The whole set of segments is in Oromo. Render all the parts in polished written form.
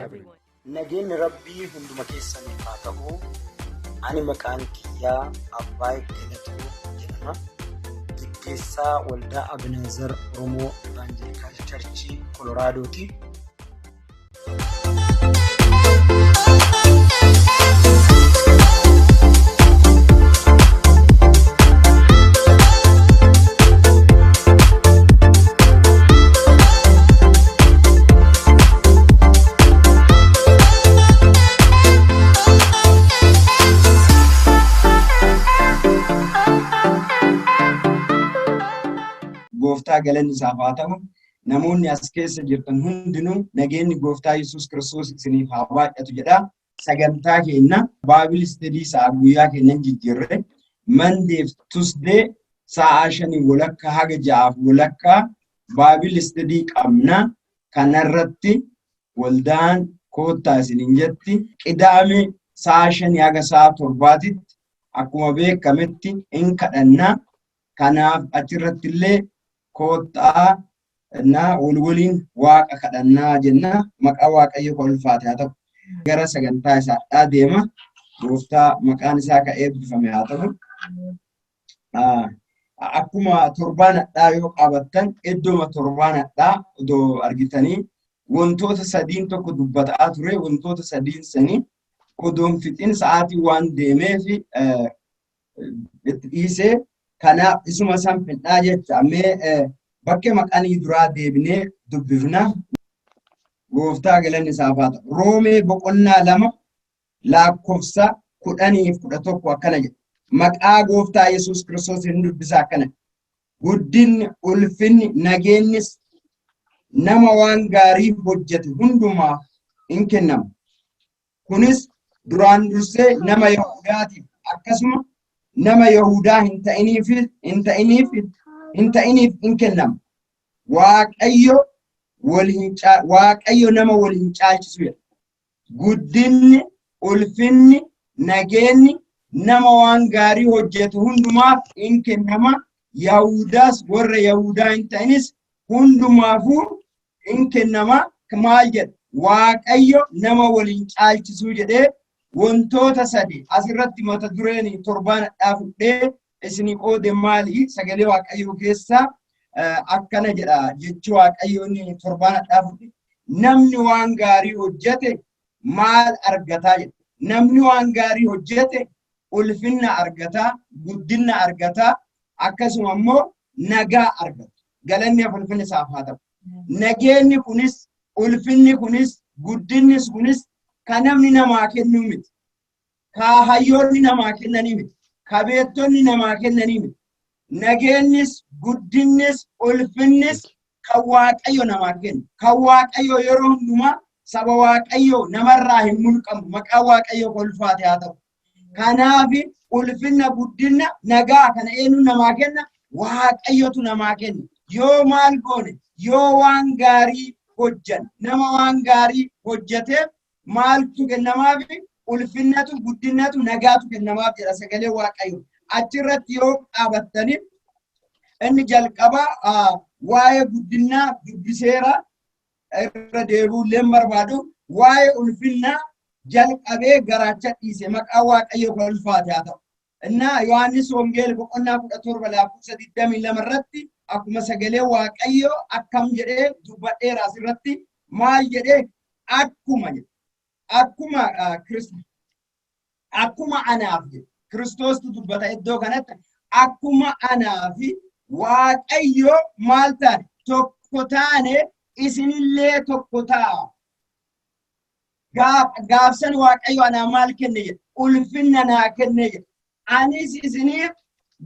Everyone. Nageenyi Rabbii hunduma keessaniif haa ta'u. Ani maqaan kiyyaa Abbaay Galatoo jedhama. Geggeessaa Waldaa Abinaazar Oromoo Ivaanjelikaal Charchii Koloraadooti. Gooftaa galanni isaaf haa ta'u. Namoonni as keessa jirtan hundinuu nageenyi gooftaa Yesuus Kiristoos isiniif haa baay'atu jedha. Sagantaa keenya Baabil Istedii sa'a guyyaa keenya hin jijjiirre Mandeef Tusdee sa'a shanii walakkaa haga ja'aaf walakkaa Baabil Istedii qabna. Kanarratti waldaan koottaa isiniin jetti. Qidaame sa'a shanii haga sa'a torbaatitti akkuma beekametti hin kadhanna. Kanaaf achirratti illee koottaa na wal waliin waaqa kadhannaa jenna. Maqaa Waaqayyo kan ulfaate haa ta'u. Gara sagantaa isaadhaa deema. Gooftaa maqaan isaa kan eebbifame haa ta'u. Akkuma torbaan hadhaa yoo qabattan iddooma torbaan hadhaa odoo argitanii wantoota sadiin tokko dubbataa ture wantoota sadiin sanii odoon fixin sa'aatii waan deemeef itti dhiisee kanaaf isuma san fixnaa jecha mee bakkee maqanii duraa deebinee dubbifna. Gooftaa galanni isaaf haa ta'u. Roomee boqonnaa 2 laakkofsa 10 fi 11 akkana jedha. Maqaa gooftaa Yesuus Kiristoos hin dubbisa akkana. Guddinni, ulfinni, nageenyis nama waan gaarii hojjete hundumaaf in kennama. Kunis duraan dursee nama Yahudaatiif akkasuma nama Yahudaa hin ta'iniif in kennama. Waaqayyo nama wal hin caalchisu jedha. Guddinni, ulfinni, nageenyi nama waan gaarii hojjetu hundumaaf in kennama. Yahudaas warra Yahudaa hin ta'inis hundumaafuu in kennama. Maal jedha? Waaqayyo nama wal hin caalchisuu jedhee wantoota sadi asirratti mata dureen torbaan hadhaa fudhee isinii qoode maali? Sagalee Waaqayyoo keessaa akkana jedha jechuu Waaqayyo inni torbaan hadhaa fudhe. Namni waan gaarii hojjete maal argataa jedha. Namni waan gaarii hojjete ulfinna argataa, guddinna argataa, akkasuma immoo nagaa argata. Galanni ulfinni isaaf haa ta'u. Nageenyi kunis, ulfinni kunis, guddinnis kunis kan namni namaa kennuu miti. Ka hayyoonni namaa kennanii miti. Ka beektonni namaa kennanii miti. Nageenyis, guddinnis, ulfinnis kan Waaqayyo namaa kennu. Kan Waaqayyo yeroo hundumaa saba Waaqayyo namarraa hin mulqamu. Maqaan Waaqayyo ulfaate haa ta'u. Kanaaf ulfinna, guddinna, nagaa kana eenyu namaa kenna? Waaqayyotu namaa kenna. Yoo maal goone? Yoo waan gaarii hojjan, nama waan gaarii hojjateef maaltu kennamaaf? Ulfinnatu, guddinnatu, nagaatu kennamaaf jedha sagalee Waaqayyo. Achirratti yoo dhaabattanii inni jalqaba waa'ee guddinnaa dubbiseera, irra deebi'ullee barbaadu. Waa'ee ulfinnaa jalqabee garaacha dhiise. Maqaa Waaqayyo kan ulfaate haa ta'u. Innaa Yohaannis Wangeela boqonnaa 17 lakkoofsa 22 irratti akkuma sagalee Waaqayyo akkam jedhee dubbadheera asirratti maal jedhee akkuma jedhe akkuma akkuma anaaf jedhe Kiristoostu dubbata iddoo kanatti akkuma anaaf Waaqayyo maal taane tokko taane isinillee tokko ta'a. Gaafsan Waaqayyo anaa maal kenne jedhe? Ulfinna naa kenne jedhe. Anis isiniif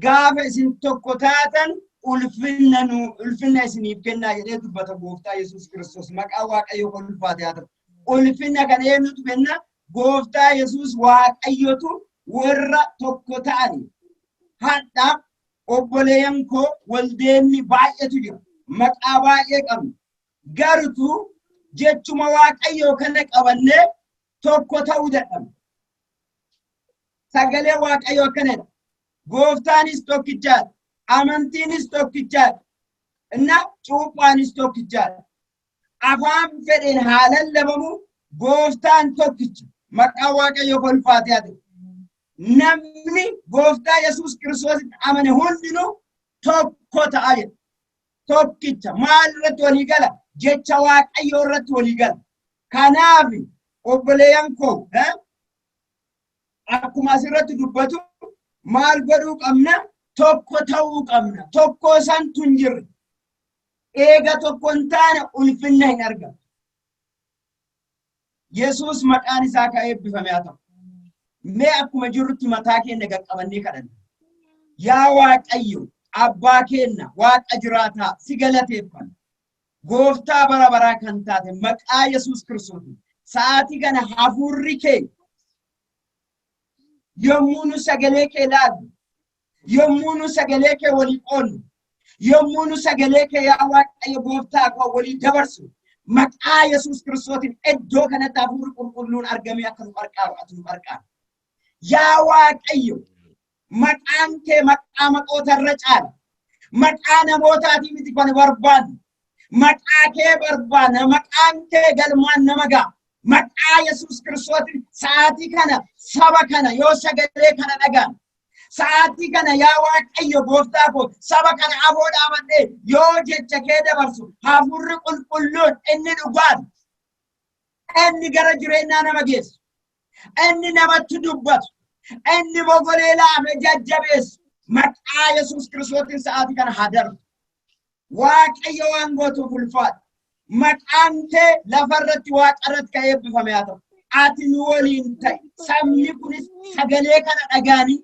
gaafa isin tokko taatan ulfinna nu ulfinna isiniif kennaa jedhee dubbata gooftaa Yesuus Kiristoos. Maqaa Waaqayyo kan ulfaate haa ta'u. Ulfinna kan eenyutu kenna? Gooftaa Yesuus Waaqayyotu warra tokko ta'ani. Hadha obboleeyyan koo waldeenni baay'eetu jira. Maqaa baay'ee qabna. Garutu jechuma Waaqayyoo kana qabannee tokko ta'uu dadhabna. Sagalee Waaqayyoo akkanadha. Gooftaanis tokkichaadha. Amantiinis tokkichaadha. Inna cuuphaanis tokkichaadha. Afaan fedheen haa lallabamu Gooftaan tokkicha. Maqaan Waaqayyoo ulfaatee haa ta'u. Namni gooftaa Yesuus Kiristoositti amane hundinuu tokko ta'a jedha. Tokkicha maal irratti walii gala? Jecha Waaqayyoo irratti walii gala. Kanaaf obboleeyyan koo akkuma asirratti dubbatu maal godhuu qabna? Tokko ta'uu qabna. Tokko santu hin jirre. Eega tokko hin taane ulfinna hin argamu. Yesuus maqaan isaa kan eebbifame haa ta'u. Mee akkuma jirrutti mataa keenya qaqqabannee kadhanna. Yaa Waaqayyo, abbaa keenya, Waaqa jiraataa, si galateeffanna. Gooftaa bara baraa kan taate maqaa Yesuus Kiristoos. Sa'aatii kana hafuurri kee yommuu nu sagalee kee ilaallu, yommuu nu sagalee kee walii qoodnu, yommuu nu sagalee kee yaa Waaqayyo gooftaa koo walii dabarsu, maqaa Yesuus Kiristootiin iddoo kanatti hafuurri qulqulluun argamee akka nu qarqaaru ati nu qarqaaru. Yaa Waaqayyo, maqaan kee maqaa maqoota irra caala. Maqaa namootaatii miti kan barbaannu. Maqaa kee barbaanna. Maqaan kee galmaan nama ga'a. Maqaa Yesuus Kiristootiin sa'aatii kana saba kana yoo sagalee kana dhagaan, sa'aatii kana yaa Waaqayyo gooftaa koo saba kana afoo dhaabadhee yoo jecha kee dabarsu, hafuurri qulqulluun inni dhugaan, inni gara jireenyaa nama geessu, inni namatti dubbatu, inni mogolee laafe jajjabeessu, maqaa Yesuus Kiristootiin sa'aatii kana haa darbu. Waaqayyo waan gootuuf ulfaadha. Maqaan kee lafarratti waaqarratti kan eebbifame haa ta'u. Ati nu waliin ta'i. Sabni kunis sagalee kana dhagaanii,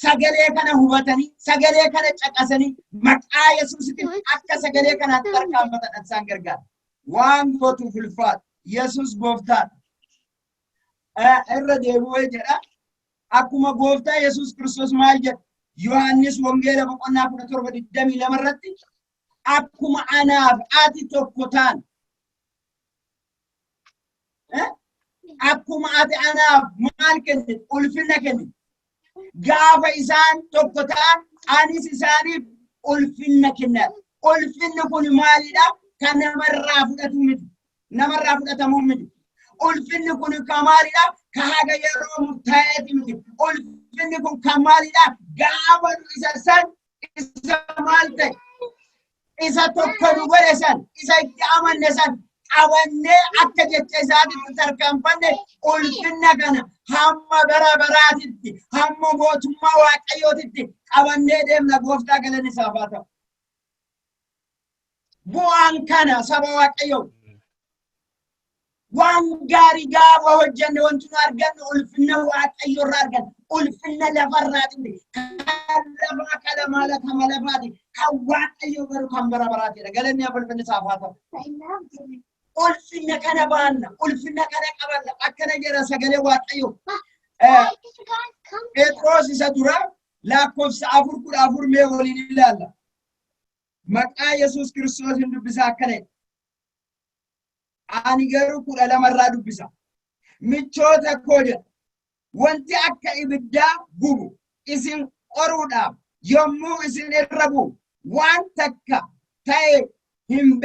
sagalee kana hubatanii, sagalee kana caqasanii, maqaa Yesuusitiin akka sagalee kanaatti tarkaanfatan isaan gargaara. Waan gootuuf ulfaadha. Yesuus gooftaadha. Irra deebi'ee jedha. Akkuma gooftaa Yesuus Kiristoos maal jedha? Yohaannis Wangeela boqonnaa 17:22 irratti, akkuma anaaf ati tokko taan. Akkuma ati anaaf maal kennite? Ulfina kennite. Gaafa isaan tokko ta'an anis isaaniif ulfinna kenna. Ulfinni kun maalidha? Kan namarraa fudhatu miti. Namarraa fudhatamuu miti. Ulfinni kun kan maalidha? Ka haga yeroo murtaa'eeti miti. Ulfinni kun kan maalidha? Gaafa nu isa san, isa maal ta'e? Isa tokko nu godhe san, isa itti amanne san qabannee akka jecha isaatitti tarkaanfanne, ulfinna kana hamma bara baraatitti, hamma mootummaa Waaqayyootitti qabannee deemna. Gooftaa galanni isaaf haa ta'u. Bu'aan kana, saba Waaqayyoo, waan gaarii gaafa hojjenne wanti nu argannu ulfinna Waaqayyo irraa arganna. Ulfinna lafarraati miti. Kan lafaa kala maala kama lafaati. Kan Waaqayyo garuu kan bara baraatidha. Galanni haa ulfinni isaaf haa ta'u. Ulfinna kana baanna. Ulfinna kana qabanna. Akkana jedha sagalee Waaqayyo. Phexros isa dura lakkoofsa 4:14 mee waliin ilaalla. Maqaa Yesuus Kiristoos hin dubbisaa, akkana jedha. Ani garuu 12rraa dubbisa. Michoota koo jedha. Wanti akka ibiddaa gubu isin qoruudhaaf yommuu isin irra bu'u, waan takka ta'ee hin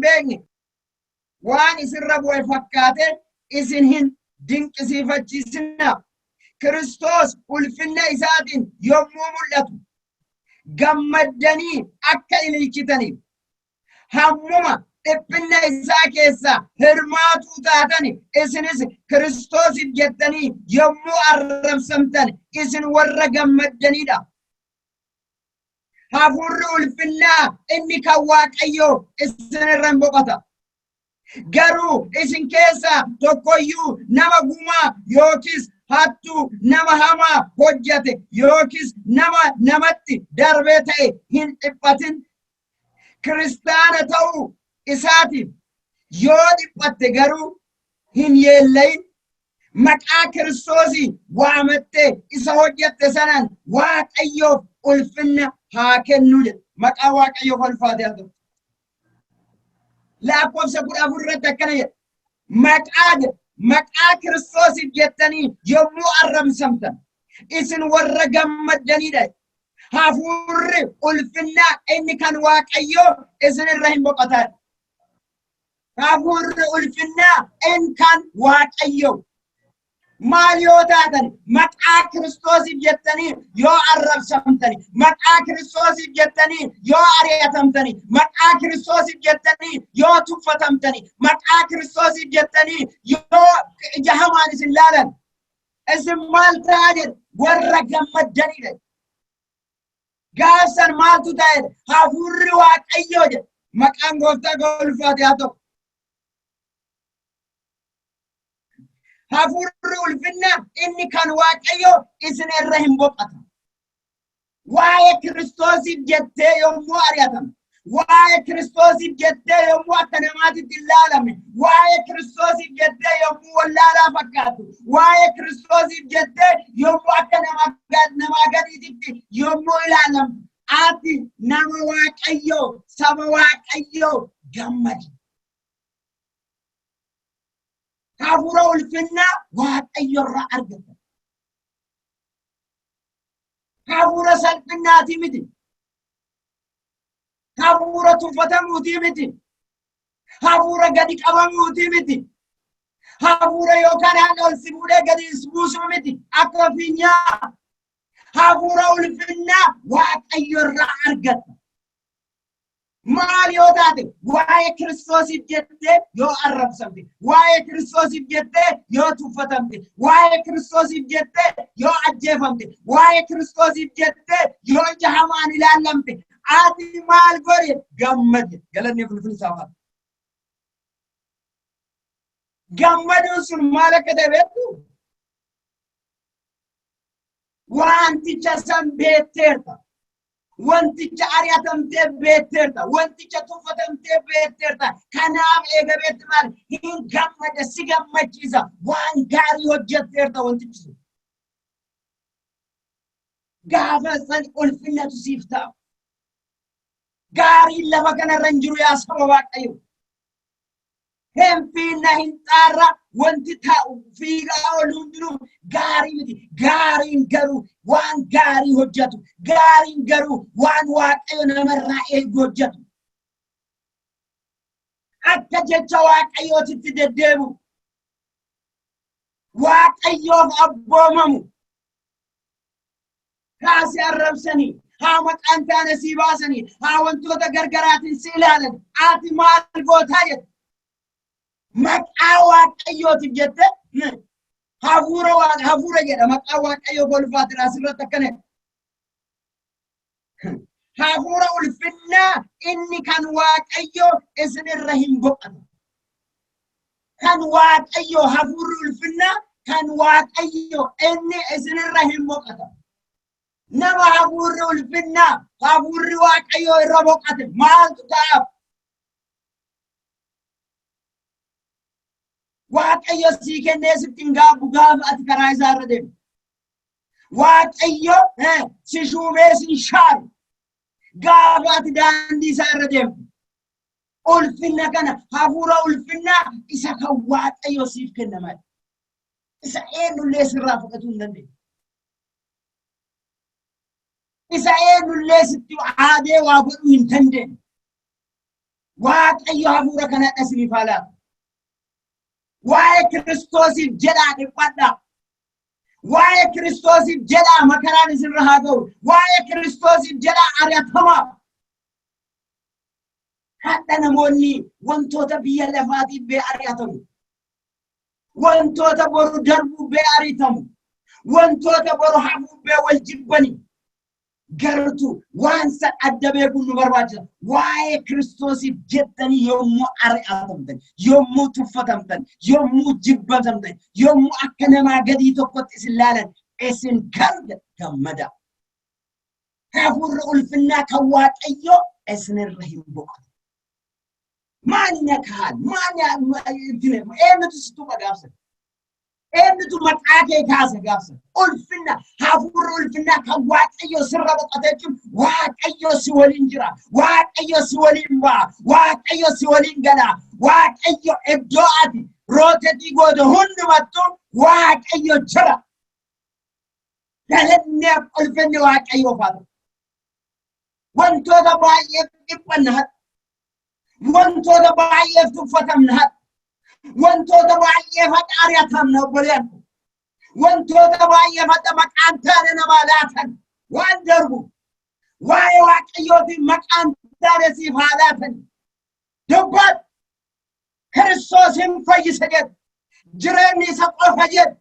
beekne waan isinirra bu'e fakkaate isin hin dinqisiifachiisinaa. Kiristoos ulfinna isaatiin yommuu mul'atu gammaddanii akka ililchitaniif, hammuma dhiphinna isaa keessaa hirmaatuu taatani, isinis Kiristoosiif jettanii yommuu arrabsamtan isin warra gammaddanidha. Hafuurri ulfinnaa inni kan Waaqayyoo isin irra hin boqota. Garuu isin keessaa tokkoyyuu nama gumaa yookiis hattuu, nama hamaa hojjate yookiis nama namatti darbee ta'e hin dhiphatin. Kiristaana ta'uu isaatiif yoo dhiphatte garuu hin yeellayin. Maqaa Kiristoosii waamattee isa hojjette sanaan Waaqayyoof ulfinna haa kennu jedha. Maqaa Waaqayyoof ulfaatee haa ta'u. Lakkoofsa 14 irratti akkana jedha. Maqaa jedha. Maqaa Kiristoosiif jettanii yommuu arrabsamtan isin warra gammaddanidha. Hafuurri ulfinnaa inni kan Waaqayyoo isin irra hin boqotan. Hafuurri ulfinnaa in kan Waaqayyo. Maal yoo taatan maqaa Kiristoosiif jettanii yoo arrabsamtani, maqaa Kiristoosiif jettanii yoo ari'atamtani, maqaa Kiristoosiif jettanii yoo tuffatamtani, maqaa Kiristoosiif jettanii yoo ija hamaan isin laalan, isin maal ta'aa jedhu warra gammaddanidha. Gaafsan maaltu ta'e hafuurri Waaqayyoo jedha. Maqaan gooftaa golfaate haa ta'u. Hafuurri ulfinna inni kan Waaqayyoo isin irra hin boqata. Waa'ee Kiristoosiif jettee yommuu ari'atamte, waa'ee Kiristoosiif jettee yommuu akka namaatitti hin laalamne, waa'ee Kiristoosiif jettee yommuu wallaalaa fakkaattu, waa'ee Kiristoosiif jettee yommuu akka namaa gadiititti yommuu ilaalamtu, ati nama Waaqayyoo, saba Waaqayyoo gammadi. Hafuura ulfinnaa Waaqayyo irraa argatta. Hafuura salphinnaatii miti. Hafuura tuffatamuutii miti. Hafuura gadi qabamuutii miti. Hafuura yookaan haala ol si fuudhee gadi si buusuu miti. Akka fiinyaa. Hafuura ulfinnaa Waaqayyo irraa argatta. Maal yoo taate waa'ee Kiristoosiif jettee yoo arrabsamte, waa'ee Kiristoosiif jettee yoo tuffatamte, waa'ee Kiristoosiif jettee yoo ajjeefamte, waa'ee Kiristoosiif jettee yoo ija hamaan ilaallamte, ati maal godhe gammade. Galanni ulfinni isaaf haa ta'u. Gammaduun sun maal akka ta'e beektu? Wanticha san beekteerta. Wanticha ari'atamtee beekteerta. Wanticha tuffatamtee beekteerta. Kanaaf eega beekte maal hin gammada si gammachiisa. Waan gaarii hojjetteerta wantichi sun. Gaafa san ulfinnatu siif ta'a. Gaariin lafa kanarra hin jiru yaa saba Waaqayyo. Hin fiinna hin xaarra wanti taa'u fiigaa oolu hundinuu gaarii miti. Gaariin garuu waan gaarii hojjetu. Gaariin garuu waan Waaqayyo namarraa eegu hojjetu. Akka jecha Waaqayyootitti deddeebu. Waaqayyoof abboomamu. Haa si arrabsanii, haa maqaan taane sii baasanii, haa wantoota gargaraatiin si ilaalan, ati maal gootaa jette. Maqaa Waaqayyootiif jette hafuura waaqa hafuura jedha maqaa Waaqayyoo golfaatira asirratti akkana jedha. Hafuura ulfinnaa inni kan Waaqayyoo isinirra hin boqatu. Kan Waaqayyoo hafuurri ulfinnaa kan Waaqayyoo inni isinirra hin boqata. Nama hafuurri ulfinnaa hafuurri Waaqayyoo irra boqate maaltu ta'aaf? Waaqayyo sii kennee sitti hin gaabbu gaafa ati karaa isaa irra deemtu. Waaqayyo si shuumee si shaaru gaafa ati daandii isaa irra deemtu. Ulfinna kana hafuura ulfinnaa isa kan Waaqayyo siif kenna malee. Isa eenyullee sirraa fudhatuu hin dandeenye. Isa eenyullee sitti aadee waa godhuu hin dandeenye. Waaqayyo hafuura kana isiniif haa laatu. Waa'ee Kiristoosiif jedhaa dhiphadhaa. Waa'ee Kiristoosiif jedhaa makaraan isinirra haa ga'u. Waa'ee Kiristoosiif jedhaa ari'atamaa. Hadha namoonni wantoota biyya lafaatiif bee ari'atamu. Wantoota boru darbuu bee ari'atamu. Wantoota boru hafuu bee wal jibbani. Gartuu waan san adda beekuun nu barbaachisa. Waa'ee Kiristoosiif jettanii yommuu ari'atamtan, yommuu tuffatamtan, yommuu jibbamtan, yommuu akka namaa gadii tokkotti isin laalan, isin garga gammadaa. Hafuurri ulfinnaa kan Waaqayyoo isinirra hin boqotu. Maali na kaan? Maali eenyutu si tuqa gaafsan? Eenyutu maqaa kee kaasa gaafsan? Ulfinna hafuurri ulfinnaa kan Waaqayyoo sirra boqote jechuun Waaqayyoo si waliin jira. Waaqayyo si waliin ba'a. Waaqayyo si waliin gala. Waaqayyo iddoo ati rootetii goote hundumattuu Waaqayyo jira. Galanni ulfinni Waaqayyoof haa ta'u. Wantoota baay'eef dhiphanna har'a. Wantoota baay'eef tuffatamna haadha. Wantoota baay'eef haadha ari'atamna obboleeyyan. Wantoota baay'eef haadha maqaan taane namaa laatan waan darbu. Waa'ee Waaqayyootiin maqaan taane siif haa laatan. Dubbadhu. Kiristoos hin fayyisa jedhu. Jireenyi isa qofa jedhu.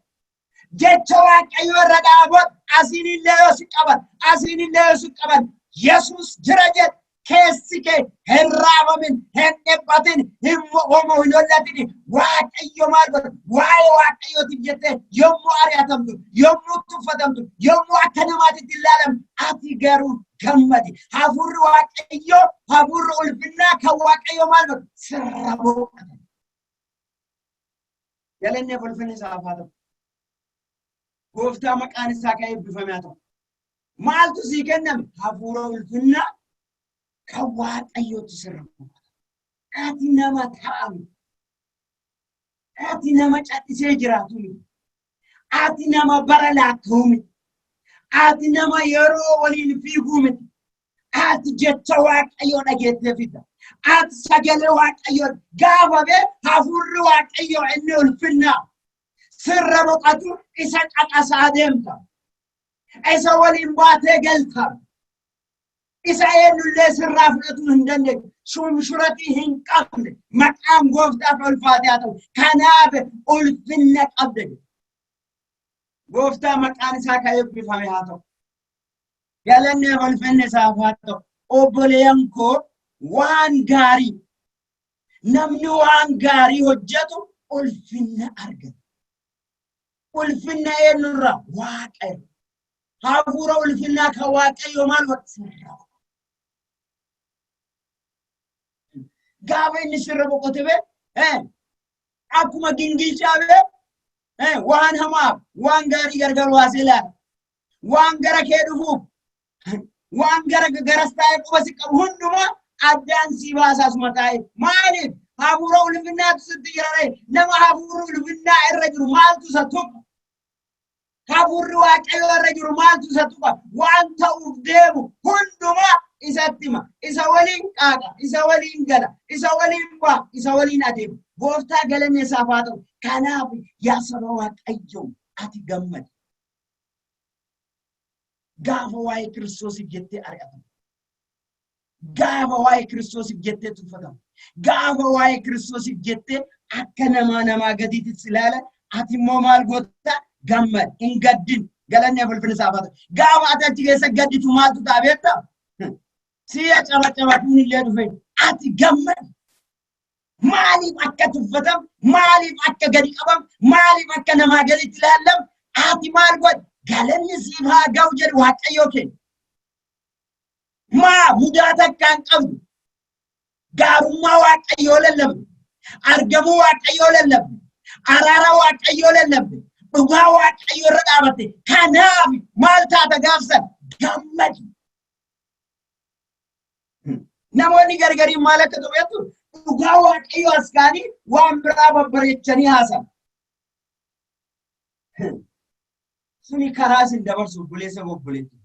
Jecha Waaqayyoo irra dhaabadhu. Asiin illee yoo si qaban, asiin illee yoo si qaban, Yesuus jira jedhu. Keessi kee hin raafamin, hin dhiphatin, hin mo'omu, hin hollatin. Waaqayyo maal godha? Waa'ee Waaqayyootiif jettee yommuu ari'atamtu, yommuu tuffatamtu, yommuu akka namaatitti ilaalamtu, ati garuu gammadi. Hafuurri Waaqayyoo, hafuurri ulfinnaa kan Waaqayyoo maal godha? Sirra boqota. Galanni ulfinni isaaf haa ta'u. Gooftaa maqaan isaa kan eebbifame haa ta'u. Maaltu sii kenname? Hafuura ulfinnaa kan Waaqayyootu sirra boqota. Ati nama ta'amu. Ati nama callisee jiraatu miti. Ati nama bara laakka'u miti. Ati nama yeroo waliin fiiguu miti. Ati jecha Waaqayyoo dhageettee fidda. Ati sagalee Waaqayyoo gaafa bee hafuurri Waaqayyoo inni ulfinnaa sirra boqotu isa caqasaa deemta. Isa waliin baatee galta. Isa eenyullee sirraa fudhatuu hin dandeenye. Shumshuratii hin qabne maqaan gooftaaf ulfaatee haa ta'u. Kanaaf ulfinna qabda. Gooftaa maqaan isaa kan eebbifame haa ta'u. Galanni ulfinni isaaf haa ta'u. Obboleeyyan koo waan gaarii namni waan gaarii hojjetu ulfinna argata. Ulfinna eenyurraa? Waaqa irraa. Hafuura ulfinnaa kan Waaqayyo maal godha? Sirra boqota. Gaafa inni sirra boqote bee akkuma gingilchaa bee waan hamaaf waan gaarii gargar baasee ilaala. Waan gara kee dhufuuf waan gara garas taa'ee quba si qabu hundumaa addaan si baasaa suma taa'ee. Maaliif? Hafuura ulfinnaatu sitti jira ree. Nama hafuurri ulfinnaa irra jiru maaltu isa tuqa? Hafuurri Waaqayyoo irra jiru maaltu isa tuqa? Waan ta'uuf deemu hundumaa isatti hima. Isa waliin qaaqa, isa waliin gala, isa waliin ba'a, isa waliin adeema. Gooftaa galanni isaaf haa ta'u. Kanaaf yaa saba Waaqayyoo ati gammadi. Gaafa waa'ee Kiristoosiif jettee ari'atamtu. Gaafa waa'ee Kiristoosiif jettee tuffatamtu. Gaafa waa'ee Kiristoosiif jettee akka namaa namaa gadiitti si ilaalan ati immoo maal goota? Gammad, hin gaddin. Galanni ulfinni isaaf haa ta'u. Gaafa ati achi keessa gadditu maaltu ta'a beektaa? Si'a cabacabatuun illee dhufe ati gammad. Maaliif akka tuffatam? Maaliif akka gadi qabam? Maaliif akka namaa gaditti ilaallam? Ati maal godhi? Galanni siif haa ga'u jedhu Waaqayyoo keenya. Maa mudaa takka hin qabdu. Gaarummaa Waaqayyoo lallabne. Argamuu Waaqayyoo lallabne. Araara Waaqayyoo lallabne. Dhugaa Waaqayyoo irra dhaabatte. Kanaaf maal taata gaafsan? Gammadi. Namoonni gargariin maal akka ta'u beektu dhugaa Waaqayyoo as ka'anii waan biraa babbareechanii haasa'an. Suni karaa isin dabarsu obboleessa obboleetti.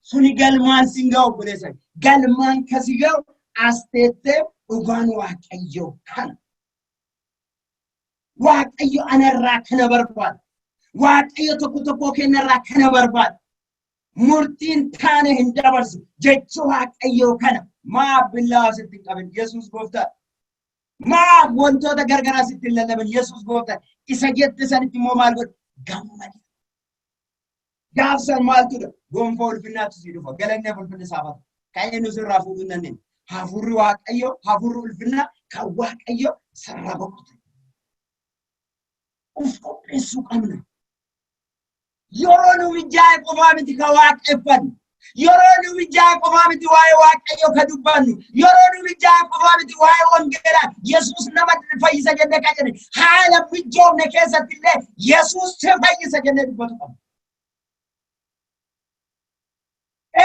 Suni galmaan sin ga'u obboleessa. Galmaan kasi ga'u as teettee dhugaan Waaqayyoo kana. Waaqayyo anarraa kana barbaada. Waaqayyo tokko tokkoo keenyarraa kana barbaada. Murtiin taane hin dabarsu. Jecha Waaqayyoo kana maaf billaa sitti hin qabin Yesuus gooftaa. Maaf wantoota gargaraa sitti hin lallabin Yesuus gooftaa. Isa jette sanitti immoo maal godhu? Gammadi. Gaafsan maaltu dha? Gonfoo ulfinnaatu sii dhufa. Galanni ulfinni isaaf haa ta'u. Kan inni sirraa fuudhuu hin dandeenye. Hafuurri Waaqayyoo, hafuurri ulfinnaa kan Waaqayyoo sirra boqotu. Uf qopheessuu qabna. Yeroo nu mijaa'e qofaa miti kan waaqeffannu. Yeroo nu mijaa'e qofaa miti waa'ee Waaqayyoo kan dubbannu. Yeroo nu mijaa'e qofaa miti waa'ee wangeelaa Yesuus nama fayyisa jennee kan jenne. Haala mijoofne keessatti illee Yesuus si fayyisa jennee dubbatu qabna.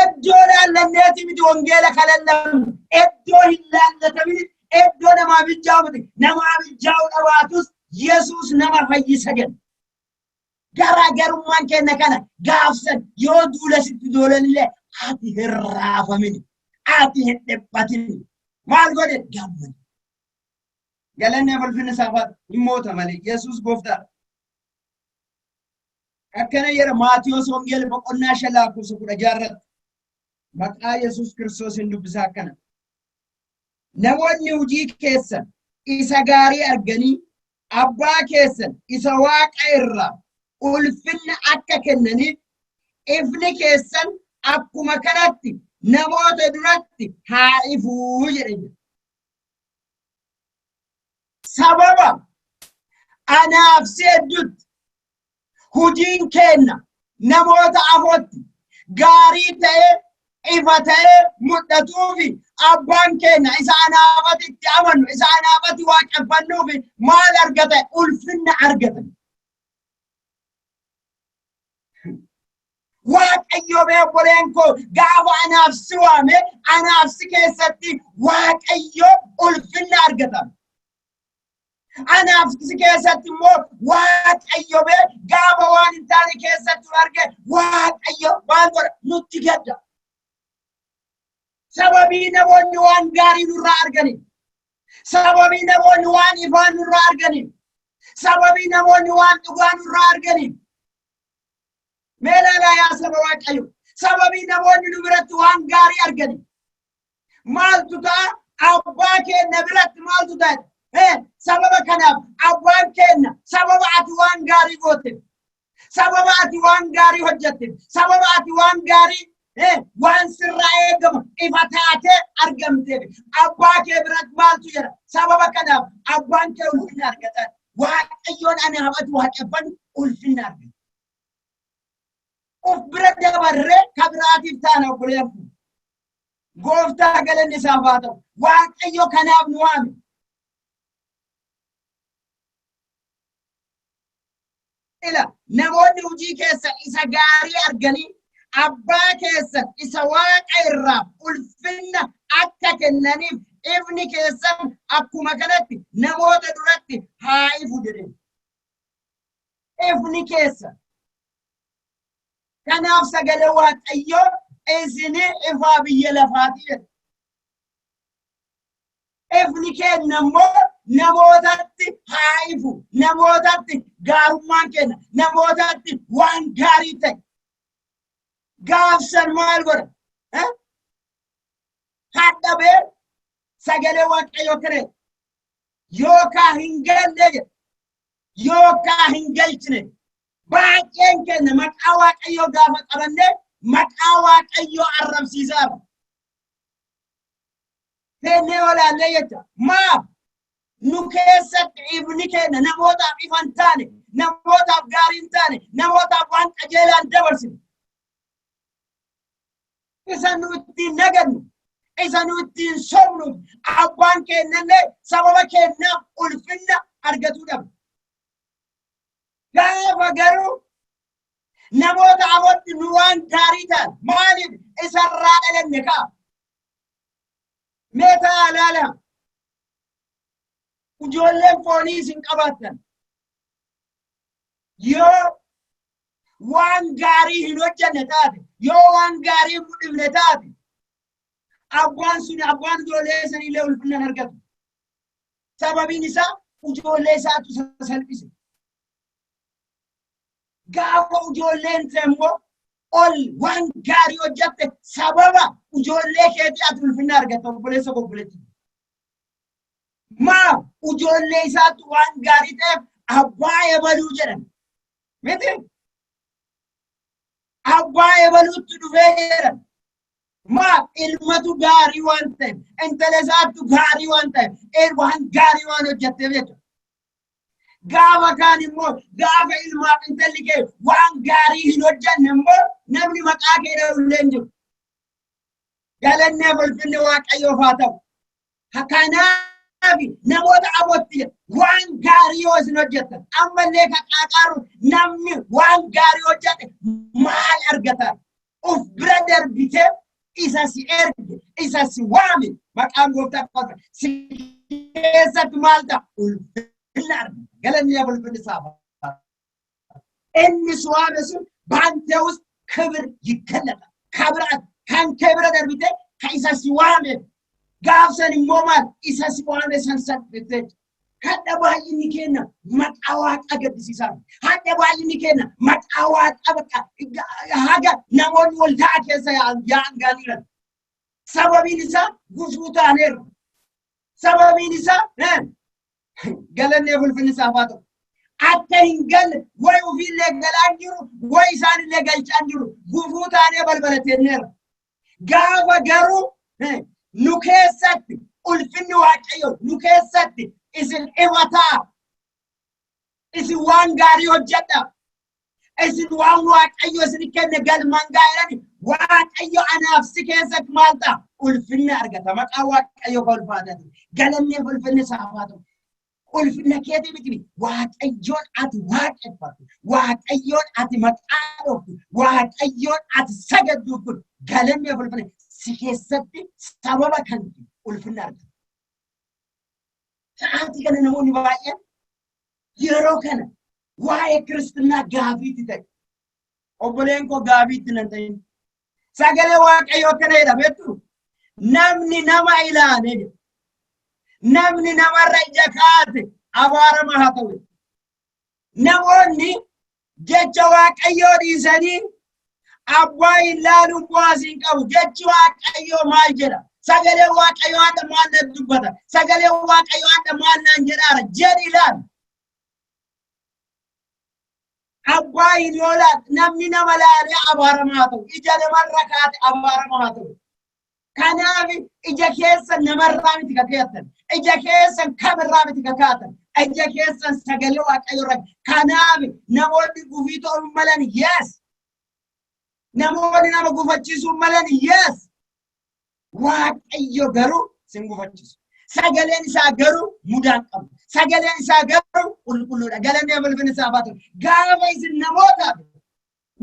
Iddoo laallanneeti miti wangeela kan lallabnu. Iddoo hin laallataminitti iddoo namaa mijaa'u miti. Namaa mijaa'u dhabaatus Yesuus nama fayyisa jenna. Garaagarummaan keenya kana gaafsan yoo duula sitti doolanillee ati hin raafamin, ati hin dhiphatin. Maal godhe? Gammade. Galanni ulfinni isaaf haa ta'u. Hin moota malee. Yesuus gooftaadha. Akkana jedha Maatiyos Wangeela boqonnaa 5 lakkoofsa 16 irratti. Maqaa Yesuus Kiristoos hin dubbisa akkana. Namoonni hojii keessan isa gaarii arganii abbaa keessan isa waaqa irraa ulfinna akka kennaniif ifni keessan akkuma kanatti namoota duratti haa ifuu jedhe. Sababa anaaf si hedduutti hojiin keenna namoota afootti gaarii ta'ee ifa ta'ee mul'atuufi abbaan keenya isa anaafati itti amannu isa anaafati waaqeffannuufi maal argata? Ulfinna argata. Waaqayyo mee obboleen koo gaafa anaaf si waame anaaf si keessatti Waaqayyo ulfinna argata. Anaaf si keessatti immoo Waaqayyo mee gaafa waan hin taane keessatti nu arge Waaqayyo maal godha? Nutti gadda. Sababii namoonni waan gaarii nurraa arganiif, sababii namoonni waan ifaa nurraa arganiif, sababii namoonni waan dhugaa nurraa arganiif. Mee ilaalaa yaa saba Waaqayyo, sababii namoonni nu biratti waan gaarii arganiif. Maaltu ta'a? Abbaa keenya biratti maaltu ta'a? Sababa kanaaf abbaan keenya sababa ati waan gaarii gooteef, sababa ati waan gaarii hojjetteef, sababa ati waan gaarii waan sirraa eegamu ifa taatee argamteef abbaa kee biratti maaltu jira? Sababa kanaaf abbaan kee ulfinna argata. Waaqayyoon ani hafatu waaqeffannu ulfinna argata. Of bira dabarree ka biraatiif taana obboleeyyan kun. Gooftaa galanni isaaf haa ta'u. Waaqayyo kanaaf nu waame. Ila namoonni hojii keessan isa gaarii arganii abbaa keessan isa waaqa irraa ulfinna akka kennaniif ifni keessan akkuma kanatti namoota duratti haa ifu jedheen. Ifni keessan. Kanaaf sagalee Waaqayyoo isinii ifaa biyya lafaati jedha. Ifni keenya immoo namootatti haa ifu. Namootatti gaarummaan keenya, namootatti waan gaarii ta'e. Gaafsan maal godha? Hadhabee sagalee Waaqayyoo kana yookaan hin galle jedha. Yookaan hin galchine. Baay'een keenya maqaa Waaqayyoo gaafa qabanne maqaa Waaqayyoo arrabsiisaa. Teennee olaallee jecha. Maaf? Nu keessatti ifni keenya namootaaf ifa hin taane, namootaaf gaarii hin taane, namootaaf waan qajeelaa hin dabarsine. Isa nu ittiin nagannu, isa nu ittiin sobnu, abbaan keenyallee sababa keenyaaf ulfinna argatuu dhaba. Gaafa garuu namoota afotti nu waan gaarii ta'an maaliif isarraa dhalanne ka'a. Mee ta'aa ilaalaa. Ijoolleen foonii isin qabaattan yoo waan gaarii hin hojjenne taate, yoo waan gaarii hin mudhifne taate, abbaan sun abbaan ijoollee saniillee ulfinna hin argatu. Sababiin isaa ijoollee isaatu isa salphise. Gaafa ijoolleen tee immoo ol waan gaarii hojjatte sababa ijoollee keetii ati ulfinna argatta obboleessa koo obboleettii. Maaf ijoollee isaatti waan gaarii ta'eef abbaa ebaluu jedhan. Miti? Abbaa ebaluutti dhufee jedhan. Maaf ilmatu gaarii waan ta'eef, intala isaattu gaarii waan ta'eef, waan gaarii waan hojjetteef jechuudha. Gaafa kaan immoo gaafa ilmaaf intalli kee waan gaarii hin hojjenne immoo namni maqaa kee dha'u illee hin jiru. Galanni ulfinni Waaqayyoof haa ta'u. Kanaaf namoota abootti waan gaarii yoo isin hojjettan ammallee kan qaaqaaru namni waan gaarii hojjete maal argata? Of bira darbitee isa si erge, isa si waame maqaan gooftaa qofa si keessatti maal ta'a? Ulfinna argata. Galanni ulfinni isaaf. Inni si waame sun በአንተ ውስጥ ክብር ይገለጣል። ከብረት kan kee bira darbite ka isa si waame Gaafsan immoo maal isa si waame san salphifte. Hadha baay'inni kenna maqaa Waaqaa gaddisiisaa. Hadha baay'inni kenna maqaa Waaqaa bakka haga namoonni waldaa keessa yaa'an gaaniiran. Sababiin isaa gufuu taaneerra. Sababiin isaa galannee ulfinni isaaf haa ta'u. Akka hin galle wayi ofiillee galaan jiru, wayi isaanillee galchaan jiru, gufuu taanee balbala teenneerra. Gaafa garuu nu keessatti ulfinni Waaqayyo, nu keessatti isin ifataa, isin waan gaarii hojjedha, isin waan Waaqayyo isin kenne galmaan gaa'elani, Waaqayyo anaaf si keessatti maal ta'a? Ulfinna argata. Maqaa Waaqayyo kolfaatati. Galannee ulfinni isaaf haa ta'u. Ulfinna keetii miti, Waaqayyoon ati waaqeffattu, Waaqayyoon ati maqaa dhooftu, Waaqayyoon ati sagadduuf kun galannee ulfinna si keessatti sababa kan ulfinna argata. Sa'aatii kana namoonni baay'een yeroo kana waa'ee kiristinnaa gaafiitti ta'e. Obboleen koo, gaafiitti nan ta'in. Sagalee Waaqayyoo akkana jedha, beektu? Namni nama ilaale jedha. Namni namarra ija kaate abaarama haa ta'u. Namoonni jecha Waaqayyoo dhiisanii abbaa hin laaluun bu'aa siin qabu. Jechi Waaqayyoo maal jedha? Sagalee Waaqayyoo hadha maal natti dubbata? Sagalee Waaqayyoo hadha maal naan jedhaara? Jedhi ilaali. Abbaa hin yoo namni nama laalee abaarama haa ta'u. Ija namarra kaate abaarama haa ta'u. Kanaaf ija keessan namarraa miti kakaatan. Ija keessan kamirraa miti kakaatan. Ija keessan sagalee Waaqayyoo irra. Kanaaf namoonni gufii ta'uu malan, yes. Namoonni nama gufachiisuu malan, yes. Waaqayyo garuu sin gufachiisu. Sagaleen isaa garuu mudaan qabu. Sagaleen isaa garuu qulqulluudha. Galanni ulfinni isaa haa ta'u. Gaafa isin namootaaf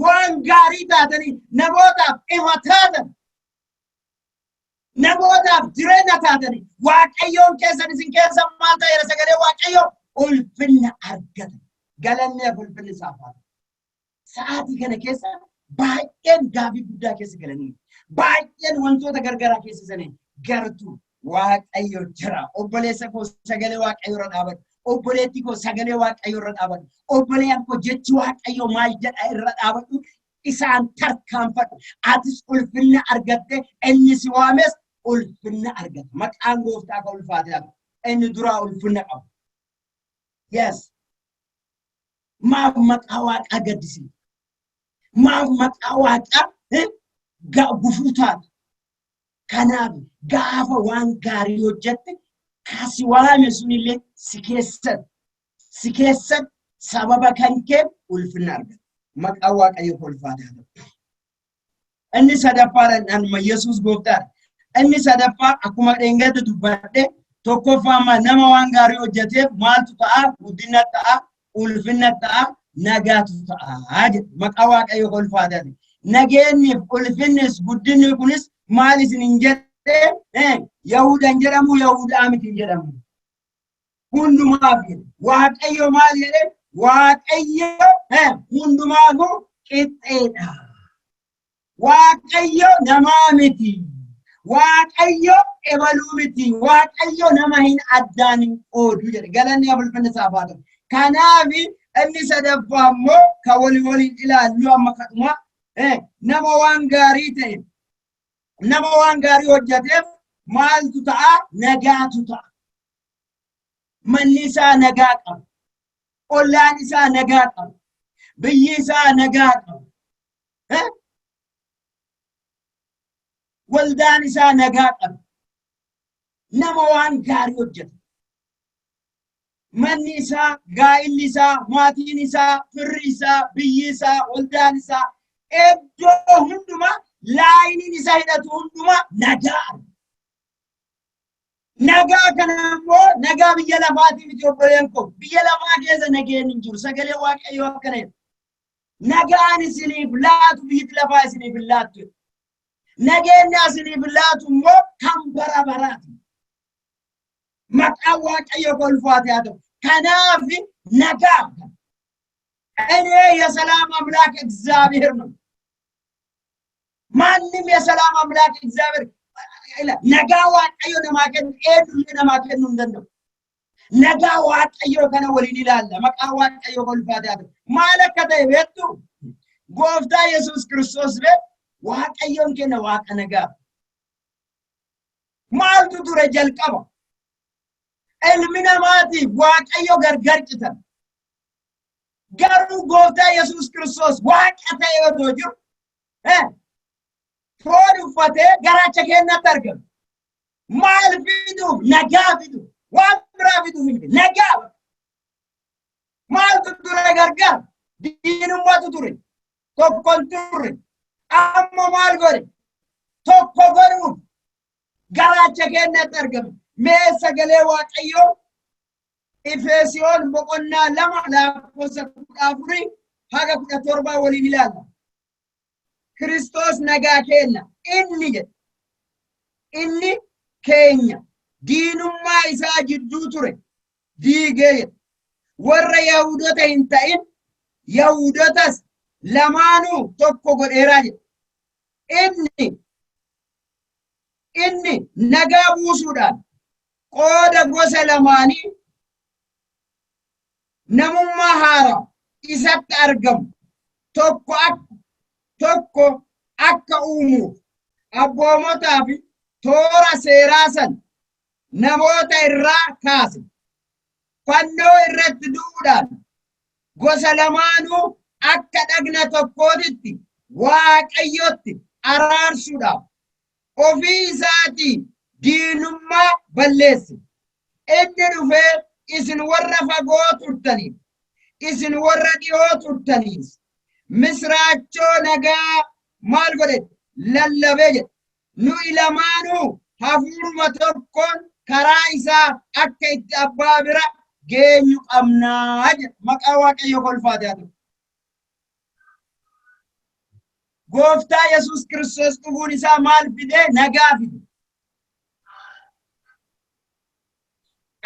waan gaarii taatanii, namootaaf ifa taatan, namootaaf jireenya taatanii, Waaqayyoon keessan isin keessa maal ta'eera? Sagalee Waaqayyoo ulfinna argata. Galanni ulfinni isaa haa ta'u. Sa'aatii kana keessa baay'een gaafii guddaa keessa galanii, baay'een wantoota gargaraa keessa sanii gartuu Waaqayyo jira. Obboleessa koo, sagalee Waaqayyo irra dhaabadhu. Obboleetti koo, sagalee Waaqayyo irra dhaabadhu. Obboleeyyan koo, jechi Waaqayyo maal jedha irra dhaabadhu. Isaan tarkaanfadhu. Atis ulfinna argatte, inni si waames ulfinna argata. Maqaan Gooftaa kan ulfaate haa ta'u. Inni duraa ulfinna qaba. Yes. Maaf maqaa Waaqaa gaddisiifta? Maaf maqaa Waaqaa gufuu taata? Kanaaf gaafa waan gaarii hojjette, kasi waame sunillee si keessatti sababa kan kee ulfinna argata. Maqaan Waaqayyo ulfaate haa ta'u. Inni sadaffaadhaan anuma Yesuus Gooftaadha. Inni sadaffaa akkuma dheengadda dubbadhe, tokkoffaa nama waan gaarii hojjeteef maaltu ta'a? Guddina ta'a, ulfinna ta'a, nagaatu ta'a jedhe. Maqaa Waaqayyo ulfaate haa ta'u. Nageenyiif ulfinnis guddinni kunis maal isin hin jedhee, Yahudan jedhamu, Yahudaa miti hin jedhamu. Hundumaaf jedhe. Waaqayyo maal jedhe? Waaqayyo hundumaafuu qixxeedha. Waaqayyo namaa miti. Waaqayyo ebaluu miti. Waaqayyo nama hin addaan hin qoodu jedhe. Galanni ulfinni isaaf haa ta'u. Kanaaf inni sadaffaa immoo kan walii waliin ilaallu amma kadhuma nama waan gaarii ta'e, nama waan gaarii hojjeteef maaltu ta'a? Nagaatu ta'a. Manni isaa nagaa qaba. Ollaan isaa nagaa qaba. Biyyi isaa nagaa qaba. Waldaan isaa nagaa qaba. Nama waan gaarii hojjetu. Manni isaa, gaa'illi isaa, maatiin isaa, firri isaa, biyyi isaa, waldaan isaa, iddoo hundumaa laayiniin isaa hidhatu hundumaa nagaa arga. Nagaa kana immoo nagaa biyya lafaatii miti, obboleen koo. Biyya lafaa keessa nageen hin jiru. Sagalee Waaqayyoo akkana jedha. Nagaan isiniif laatu biyyi lafaa isiniif hin laattu. Nageenyi isiniif laatu immoo kan bara baraati. Maqaan Waaqayyo ulfaate haa ta'u. Kanaaf nagaa እኔ የሰላም አምላክ እግዚአብሔር ነው። ማንም የሰላም አምላክ እግዚአብሔር Nagaa Waaqayyo namaa kennu eenyullee namaa kennuu hin danda'u. Nagaa Waaqayyoo kana waliin ilaalla. Maqaa Waaqayyoo kolfaatee haa ta'u. Maal akka ta'e beektu? Gooftaa Yesuus Kiristoos bee Waaqayyoon kenna Waaqa nagaa. Maaltu ture jalqaba? Ilmi namaatiif Waaqayyo gargar citan. Garuu Gooftaa Yesuus Kiristoos Waaqa ta'e otoo jiru foon uffatee garaacha keenyatti argame. Maal fiduuf? Nagaa fiduuf. Waan biraa fiduuf hin fidne. Nagaa. Maaltu ture gargar? Diinummaatu ture. Tokko hin turre. Amma maal godhe? Tokko godhuuf garaacha keenyatti argame. Mee sagalee Waaqayyoo Efeesiyoon boqonnaa 2 lakkoofsa 14 haga 17 waliin ilaalla. Kiristoos nagaa kenna. Inni jedhe. Inni keenya diinummaa isaa jidduu ture diigee jedhe. Warra Yaahudota hin ta'in Yahudotas lamaanuu tokko godheeraa jedhe. Inni nagaa buusuudhaan qooda gosa lamaanii namummaa haaraa isatti argamu tokko akka uumuuf abboomotaa fi toora seeraa san namoota irraa kaase. Fannoo irratti du'uudhaan gosa lamaanuu akka dhagna tokkootitti Waaqayyotti araarsuudhaaf ofii isaatii diinummaa balleesse. Inni dhufee isin warra fagoo turtaniif, isin warra dhiyoo turtaniis misraachoo nagaa maal godhe? Lallabee jedhe. Nuyi lamaanuu hafuuruma tokkoon karaa isaa akka itti abbaa bira geenyu qabnaa jedha. Maqaa Waaqayyoo kolfaate haa ta'u. Gooftaa Yesuus Kiristoos dhufuun isaa maal fide? Nagaa fide.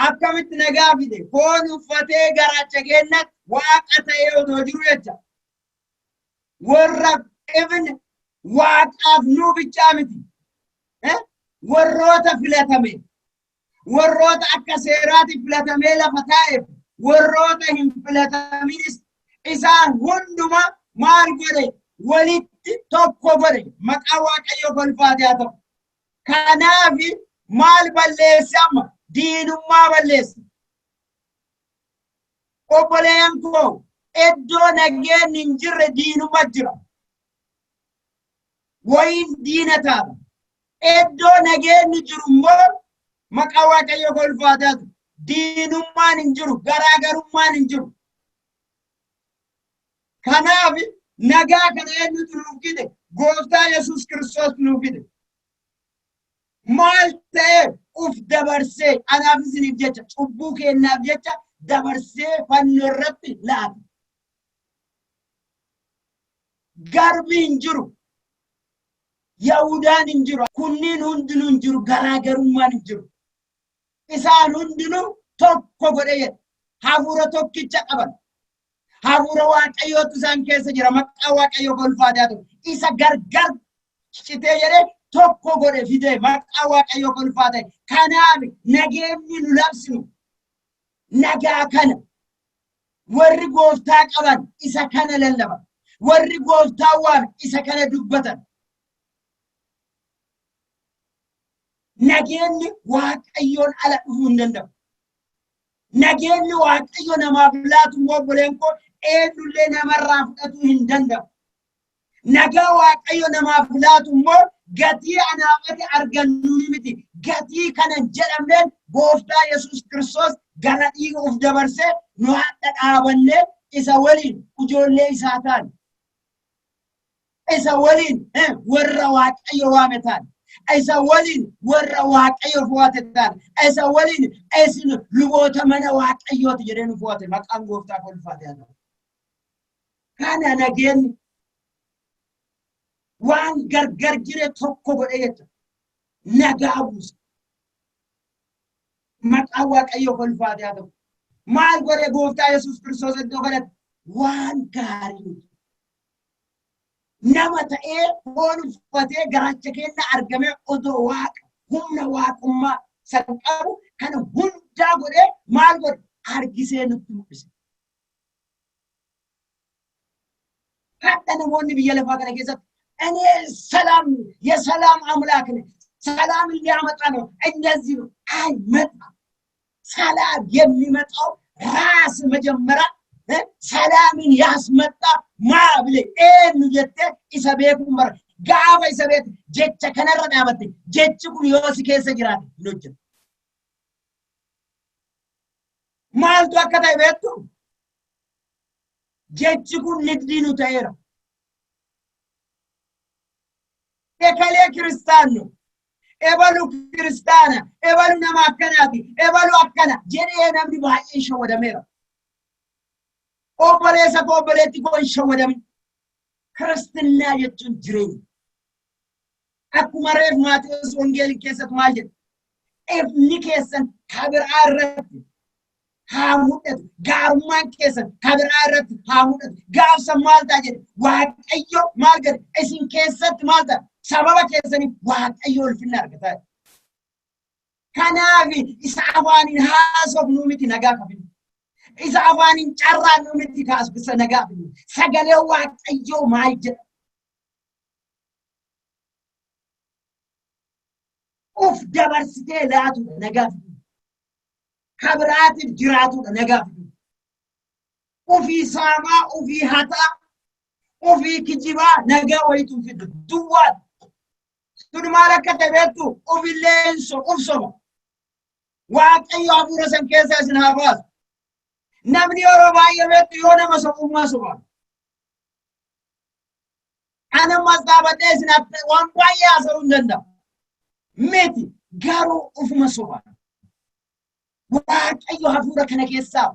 Akkamitti nagaa fide? Foon uffatee garaacha keenyatti Waaqa ta'ee otoo jiru jecha. Warra even Waaqaaf nuu bichaa miti. Warroota filatame, warroota akka seeraatti filatamee lafa taa'eef, warroota hin filataminis isaan hunduma maal godhe? Walitti tokko godhe. Maqaa Waaqayyoo kolfaate haa ta'u. Kanaaf maal balleesse amma? Diinummaa balleesse. Obboleeyyan koo, iddoo nageenyi hin jirre diinummaa jira. Wayiin diina taata. Iddoo nageenyi jiru immoo maqaa Waaqayyoo kolfaataatu diinummaan hin jiru, garaagarummaan hin jiru. Kanaaf nagaa kana eenyutu nuuf fide? Gooftaa Yesuus Kiristoos nuuf fide. Maal ta'ee uf dabarsee anaaf isiniif jecha, cubbuu keenyaaf jecha dabarsee fannoo irratti laate. Garbi hin jiru. Yahudaan hin jiru. Kunniin hundinuu hin jiru. Garaagarummaan hin jiru. Isaan hundinuu tokko godhee jedha. Hafuura tokkicha qaban. Hafuura Waaqayyootu isaan keessa jira. Maqaa Waaqayyoo kolfaatee haa ta'u. Isa gargar citee jedhee tokko godhe fidee maqaa Waaqayyoo kolfaatee. Kanaaf nageenyi nu labsinu nagaa kana. Warri gooftaa qaban isa kana lallaban. Warri gooftaa waame isa kana dubbatan. Nageenyi Waaqayyoon ala dhufuu hin danda'u. Nageenyi Waaqayyo namaaf laatu immoo obboleen koo eenyullee namarraa fudhatuu hin danda'u. Nagaa Waaqayyo namaaf laatu immoo gatii anaaf ati argannu ni miti. Gatii kana hin jedhamneen Gooftaa Yesuus Kiristoos gara dhiiga of dabarsee nu hadha dhaabannee isa waliin ijoollee isaa taane. Isa waliin warra Waaqayyo waame taane. Isa waliin warra Waaqayyo fo'ate taane. Isa waliin isin luboota mana Waaqayyooti jedhee nu fo'ate. Maqaan Gooftaa kolfaate haa ta'u. Kana nageenyi waan gargar jire tokko godhee jecha nagaa buuse. Maqaan Waaqayyoo kolfaate haa ta'u. Maal godhe Gooftaa Yesuus Kiristoos iddoo kanatti? Waan gaarii hojjete. Nama ta'ee foon uffatee garaacha keenya argamee otoo Waaqa. Humna waaqummaa san qabu kana hundaa godhee maal godhe? Argisee nutti mul'ise. Hadha namoonni biyya lafaa kana keessatti እኔ ሰላም የሰላም አምላክ ነኝ፣ ሰላምን ሊያመጣ ነው፣ እንደዚህ ነው። አይመጣም። ሰላም የሚመጣው ራስ መጀመሪያ ሰላምን ያስመጣ maa bile eenyu jettee isa beekuun bara gaafa isa beekte jecha kanarra dhaabatte jechi kun yoo si keessa jiraate hin hojjetu. Maaltu akka ta'e beektu? Jechi kun nigdii nu ta'eera. Ekalee kiristaan ነው. Ebalu kiristaana, ebalu nama akkanaati, ebalu akkana jedhee namni baay'een shawwadameera. Obboleessa koo, obboleetti koo, hin shawwadamin. Kiristinnaa jechuun jireenya. Akkuma reef Maatewos Wangeelii keessatti maal jedha? Ifni keessan kabiraa irratti haa mul'atu. Gaarummaan keessan kabiraa irratti haa mul'atu. Gaafsa maal ta'a jedhe? Waaqayyo maal jedhe? Isin keessatti maal ta'a? Sababa keessaniif Waaqayyo ulfinna argata. Kanaaf isa afaaniin haasofnu miti nagaa qabinu. Isa afaaniin carraannu miti kaasbisa nagaa fidnu. Sagalee Waaqayyoo maal jedha? Uf dabarsitee laatudha nagaa fidu. Kabiraatiif jiraatudha nagaa fidu. Ufii saamaa, ufii hataa, ufii kijibaa nagaa wayitu fidu. Duwwaadha. Tun maal akka ta'e beektu? Ufillee uf soba. Waaqayyo hafuura san keessaa isin haa baasu. Namni yeroo baay'ee beektu yoo nama sobummaa soba. Ani ammas dhaabadhee isin waan baay'ee haasa'uu hin danda'u. Miti garuu ufuma soba. Waaqayyo hafuura kana keessaa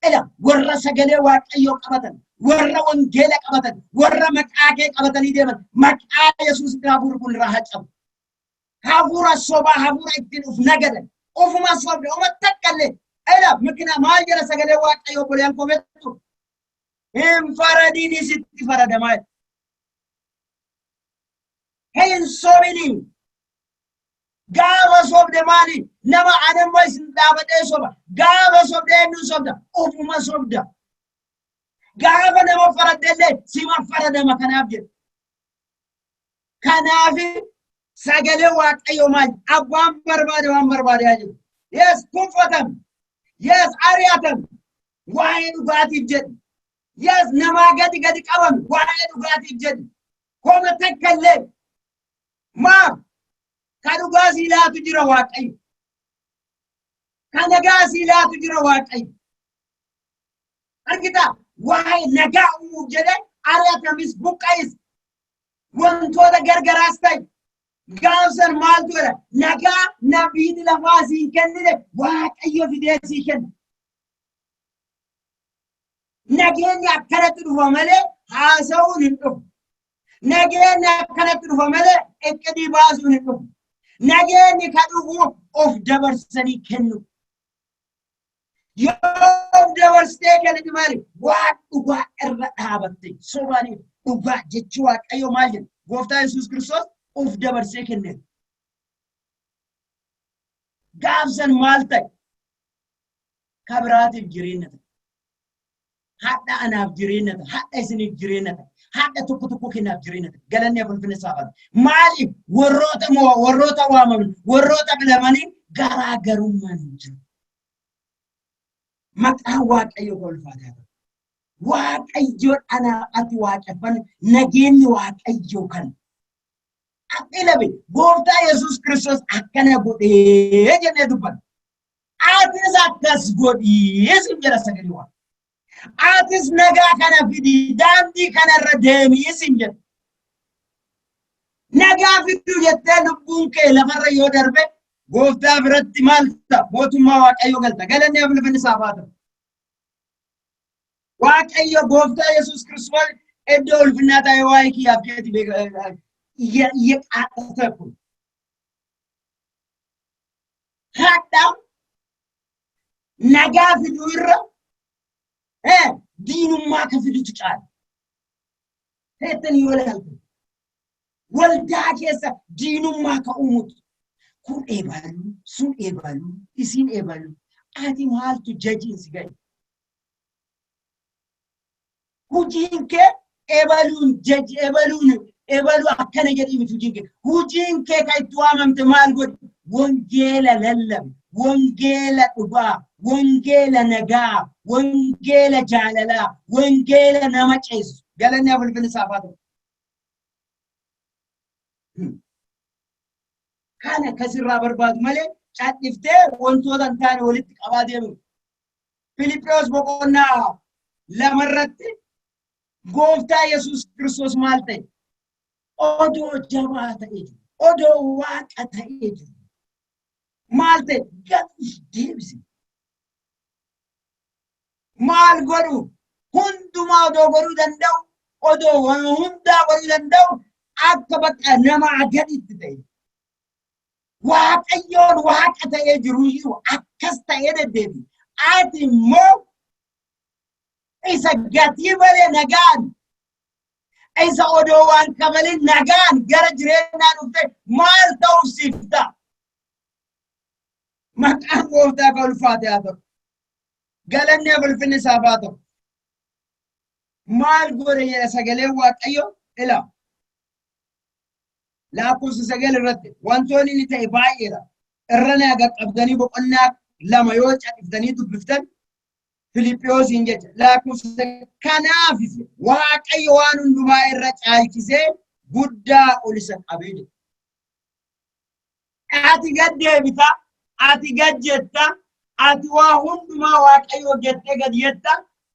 ila warra sagalee Waaqayyoo qabatan, warra wangeela qabatan, warra maqaa kee qabatanii deeman, maqaa Yesuus hafuurri kun irraa haa cabu. Hafuura sobaa, hafuura ittiin uf nagadan, ufuma sobde, uma takkallee ila mikina maal jedha sagalee Waaqayyoo obboleeyyan koo beektu? Hin faradiin sitti faradamaa jedha. Hin sobinii. Gaafa sobde maali? Nama anammoo isin dhaabadhee soba. Gaafa sobde eenyuun sobda? Ufuma sobda. Gaafa nama faraddellee sima faradama kanaaf jedha. Kanaaf sagalee Waaqayyoo maali? Abbaan barbaade waan barbaade haa jedhu. Yes, tuffatame. Yes, ari'atame. Waa'ee dhugaatiif jedhu. Yes, namaa gadi gadi qabame waa'ee dhugaatiif jedhu. Koma takka illee maaf ka dhugaa sii laatu jira Waaqayyo. Ka nagaa sii laatu jira Waaqayyo. Argitaa waa'ee nagaa uumuuf jedhee ari'atamis buqqa'is wantoota gargaraas ta'e gaafsan maaltu jedha nagaa nabiini lafaa sii kennine Waaqayyo fidee sii kenna. Nageenyi akkanatti dhufa malee haasa'uun hin dhufu. Nageenyi akkanatti dhufa malee iqqidii baasuun hin dhufu. Nageenyi ka dhufu of dabarsanii kennu. Yoo of dabarsitee kennite maali? Waan dhugaa irra dhaabatte sobaanii dhugaa jechuu Waaqayyo maal jedha? Gooftaa Yesuus Kiristoos of dabarsee kenne. Gaafsan maal ta'e? Kabiraatiif jireenya ta'e. Hadha anaaf jireenya ta'e. Hadha isiniif jireenya ta'e. Hadha tokko tokko kennaaf jireenya ta'e. Galanni ulfinni isaaf haa ta'u. Maaliif warroota moo warroota waamaman warroota filamanii garaagarummaan hin jiru. Maqaan Waaqayyo ulfaataa ta'u. Waaqayyoon anaaf ati waaqeffannu nageenyi Waaqayyoo kan. Akka ilabe gooftaa Yesuus Kiristoos akkana godhee jennee dubbanna. Atis akkas godhii sin jedha sagalee Waaqa. Atis nagaa kana fidi daandii kanarra deemii sin jedha. Nagaa fiduu jettee lubbuun kee lafarra yoo darbe gooftaa biratti maal ta'a? Mootummaa Waaqayyoo galta. Galanni ulfinni isaaf haa ta'u. Waaqayyo gooftaa Yesuus Kiristoos iddoo ulfinnaa ta'e waa'ee kiyyaaf keeti iyya qaadhata kun. Hadha nagaa fiduu irra diinummaa ka fidutu caala. Feettanii yoo ilaaltan waldaa keessa diinummaa ka uumutu. Kun eebaluu, sun eebaluu, isiin eebaluu. Ati maaltu jajiin si ga'e? Hojiin kee ebaluun jaji ebaluun ebaluu akkana jedhii miti hojiin kee. Hojiin kee kan itti waamamte maal godhi? Wangeela lallabi, wangeela dhugaa, wangeela nagaa, wangeela jaalalaa, wangeela nama ceessu. Galanni ulfinni isaaf haa ta'u. Kana akkasirraa barbaadu malee cadhiftee wantoota hin taane walitti qabaa deemu. Filiphiyos boqonnaa lamarratti gooftaa Yesuus Kiristoos maal ta'e? Odoo jabaa ta'ee jiru. Odoo waaqa ta'ee jiru. Maal ta'e? Gad of deebise. Maal godhu? Hundumaa odoo godhuu danda'u, odoo waan hundaa godhuu danda'u akka bakka namaa gaditti ta'e. Waaqayyoon waaqa ta'ee jiru iyyuu akkas ta'ee deddeebi. Ati immoo isa gatii malee nagaan isa odoo waan kabalin nagaan gara jireenyaa dhufte maal ta'uuf siif ta'a? Maqaan gooftaa kan ulfaate haa ta'u. Galanni ulfinni isaaf haa ta'u. Maal godhe jedha sagaleen Waaqayyo ila. Lakkoofsa 9 irratti wantoonni inni ta'e baay'eedha. Irra naa qaqqabdanii boqonnaa 2 yoo cadhiftanii dubbiftan Filiphiyosiin jecha lakkoofsa kanaafis Waaqayyo waan hundumaa irra caalchisee guddaa ol isa qabee jedha. Ati gad deebita, ati gad jetta, ati waa hundumaa Waaqayyo jettee gad jetta.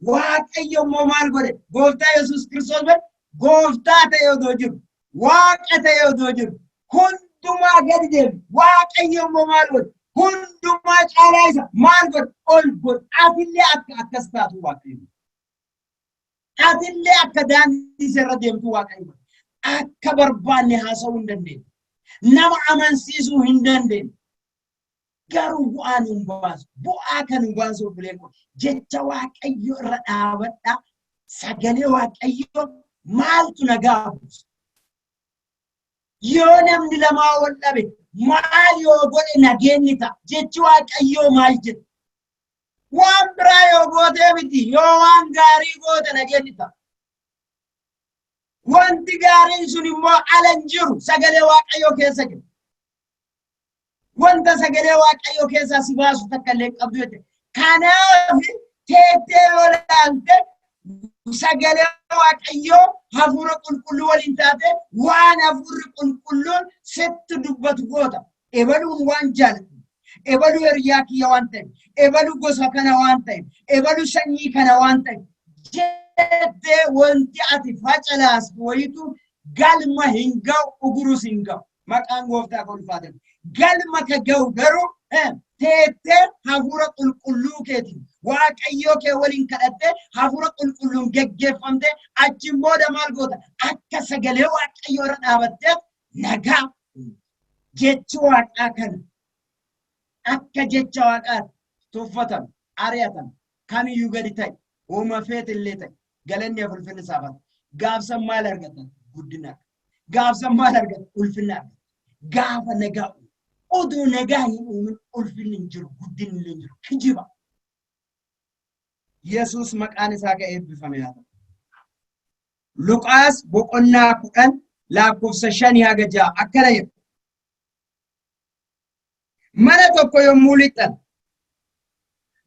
Waaqayyo immoo maal godhe? Gooftaa Yesuus Kiristoos godhe gooftaa ta'ee odoo jiru, waaqa ta'ee odoo jiru, hundumaa gadi deebi. Waaqayyo immoo maal godhe? Hundumaa caalaa isa maal godhe? Ol godhe. Atillee akka akkas taatu Waaqayyo. Atillee akka daandii irra deemtu Waaqayyo. Akka barbaanne haasa'uu hin dandeenye. Nama amansiisuu hin dandeenye. Garuu bu'aa nuun baasu. Bu'aa kan nu baasu obboleen koo jecha Waaqayyo irra dhaabadhaa. Sagalee Waaqayyo maaltu nagaa buusa? Yoo namni lamaa wal dhabe maal yoo godhe nageenyi ta'a? Jechi Waaqayyoo maal jedha? Waan biraa yoo gootee miti yoo waan gaarii goote nageenyi ta'a. Wanti gaariin sun immoo ala hin jiru sagalee Waaqayyoo keessa jira. Wanta sagalee Waaqayyoo keessaa si baasu takka illee hin qabdu jechuudha. Kanaaf teettee yoo ilaalte sagalee Waaqayyoo hafuura qulqulluu waliin taate waan hafuurri qulqulluun sitti dubbatu goota. Ebaluun waan jaalatu, ebaluu hiriyaa kiyya waan ta'eef, ebaluu gosa kana waan ta'eef, ebaluu sanyii kana waan ta'eef jettee wanti ati facalaastu wayitu galma hin ga'u, ugurus hin ga'u. Maqaan gooftaa kan ulfaate. Galma ka ga'u garuu teettee hafuura qulqulluu keetiin Waaqayyoo kee waliin kadhattee hafuura qulqulluun geggeeffamtee achiin booda maal goota? Akka sagalee Waaqayyoo irra dhaabattee nagaa jechi Waaqaa kana akka jecha Waaqaatti tuffatame, ari'atame, kamiyyuu gadi ta'e, hooma feete illee ta'e, galanni hafu ulfinni isaaf haa ta'u. Gaafsan maal argatan? Guddina argatan. Gaafsan maal argatan? Ulfinna argatan. Gaafa nagaa uumu. Oduu nagaa hin uumin ulfinni hin jiru, guddinni illee hin jiru. Kijiba. Yesuus maqaan isaa ka eebbifame haa ta'u. Luqaas boqonnaa 10 lakkoofsa 5 haga 6 akkana jedha. Mana tokko yommuu lixxan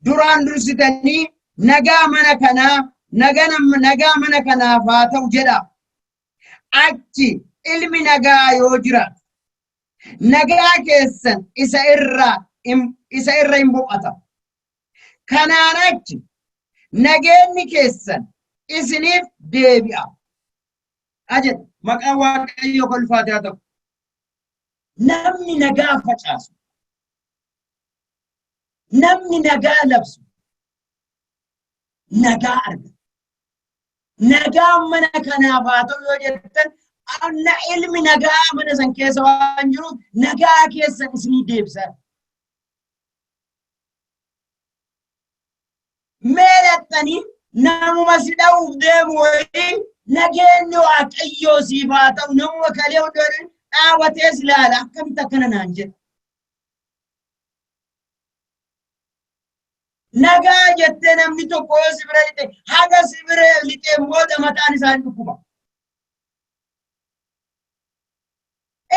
duraan dursitanii nagaa mana kanaa nagaa mana kanaaf haa ta'u jedhaa. Achi ilmi nagaa yoo jiraate nagaa keessan isa irra hin boqata. Kanaan achi nageenyi keessan isiniif deebi'a. Ajedha maqaan Waaqayyoo kan ulfaate haa ta'u. Namni nagaa facaasu, namni nagaa labsu, nagaa argata. Nagaan mana kanaaf haa ta'u yoo jettan anna ilmi nagaa mana san keessa waan jiruuf nagaa keessan isinii deebisa. Mee dhaxxanii namuma si dha'uuf deemu wayii nageenyi Waaqayyoo siif haa ta'u namuma kalee hunda dhaabatee si ilaala akkamitti akkana naan jedha. Nagaa jettee namni tokko yoo si bira lixe haga si bira lixeen booda mataan isaa hin dhukkuba.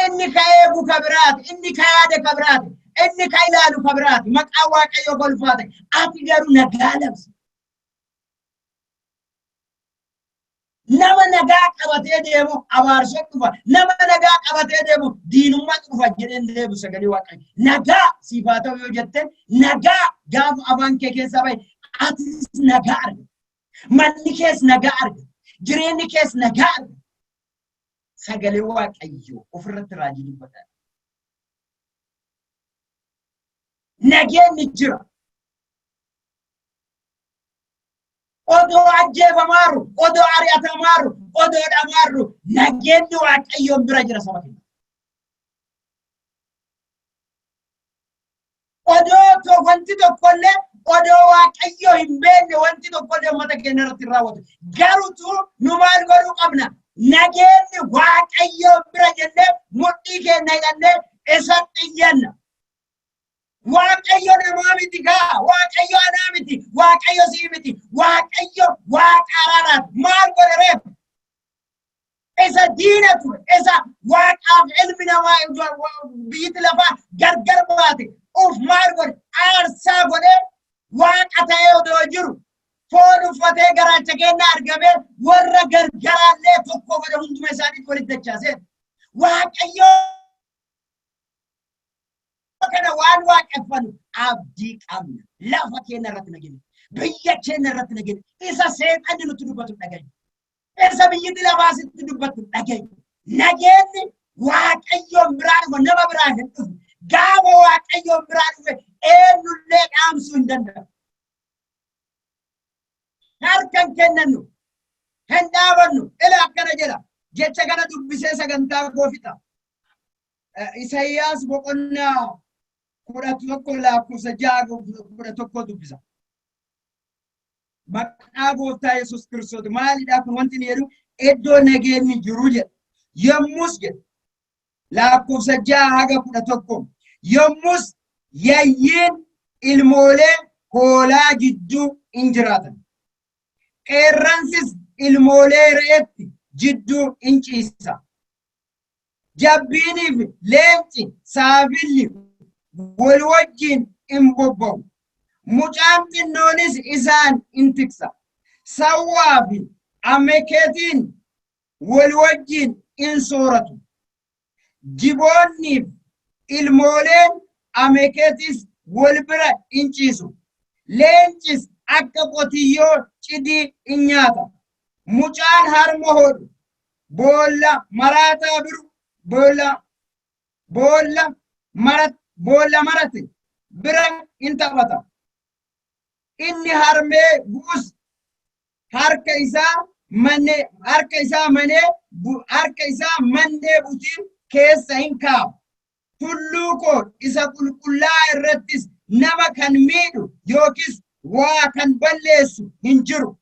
Inni ka eegu ka biraati, inni ka yaade ka biraati, inni ka ilaalu ka biraati. Maqaan Waaqayyoo kolfaate. Ati garuu nagaa labsi. Nama nagaa qabatee deemu abaarsa dhufa. Nama nagaa qabatee deemu diinummaa dhufa jedheen deebu sagalee Waaqayyo. Nagaa siif haa ta'u yoo jette nagaa gaafa afaan kee keessaa bahe atis nagaa arga. Manni kees nagaa arga. Jireenyi kees nagaa arga. Sagalee Waaqayyoo ofirratti raajii dubbata. Nageenyi jira. Odoo ajjeefamaaru, odoo ari'atamaaru, odoo dhamaaru nageenyi Waaqayyoon bira jira saba keenya. Odoo wanti tokkollee odoo Waaqayyoo hin beekne wanti tokkollee uummata keenya irratti hin raawwatu. Garuutu nu maal godhuu qabna? Nageenyi Waaqayyoon bira jennee mudhii keenya hidhannee isatti iyyanna. Waaqayyo namaa miti gaa. Waaqayyo anaa miti. Waaqayyo sii miti. Waaqayyo waaqa araaraati. Maal godhe reef? Isa diina ture. Isa waaqaaf ilmi namaa biyyatti lafaa gargar baate. Uf maal godhe? Aarsaa godhee waaqa ta'ee odoo jiru. Foon uffatee garaacha keenya argamee warra gargaraallee tokko godhe hunduma isaaniitti walitti dachaasee. Waaqayyo kana waan waaqeffannu abdii qabna. Lafa keenya irratti nageenya. Biyya keenya irratti nageenya. Isa seexanni nutti dubbatu dhageenye. Isa biyyatti lafaa sitti dubbatu dhageenye. Nageenyi Waaqayyoon biraa dhufa nama biraa hin dhufu. Gaafa Waaqayyoon biraa dhufe eenyullee dhaamsuu hin danda'u. Harka hin kennannu. Hin dhaabannu. Ila akkana jedha. Jecha kana dubbisee sagantaa koo fixa. Isayyaas boqonnaa 11 lakkoofsa 6 11 dubbisa. Maqaa gooftaa Yesuus Kiristoos maalidha kun wanti inni jedhu iddoo nageenyi jiru jedha. Yommus jedha lakkoofsa 6 haga 11 yommus yayyiin ilmoolee hoolaa jidduu in jiraatan. Qeerransis ilmoolee re'eetti jidduu in ciisa. Jabbiiniif leenci saafilli wal wajjin in bobba'u. Mucaan xinnoonis isaan in tiksa. Sawwaa fi amekeetiin wal wajjin in sooratu. Jiboonniif ilmooleen amekeetis wal bira in ciisu. Leencis akka qotiyyoo cidii in nyaata. Mucaan harma hodhu boolla maraataa biru boolla boolla marat boolla marate bira in taphata. Inni harmee bu'us harka isaa mannee butii keessa hin kaa'u. Tulluu koo isa qulqullaa'aa irrattis nama kan miidhu yookiis waa kan balleessu hin jiru.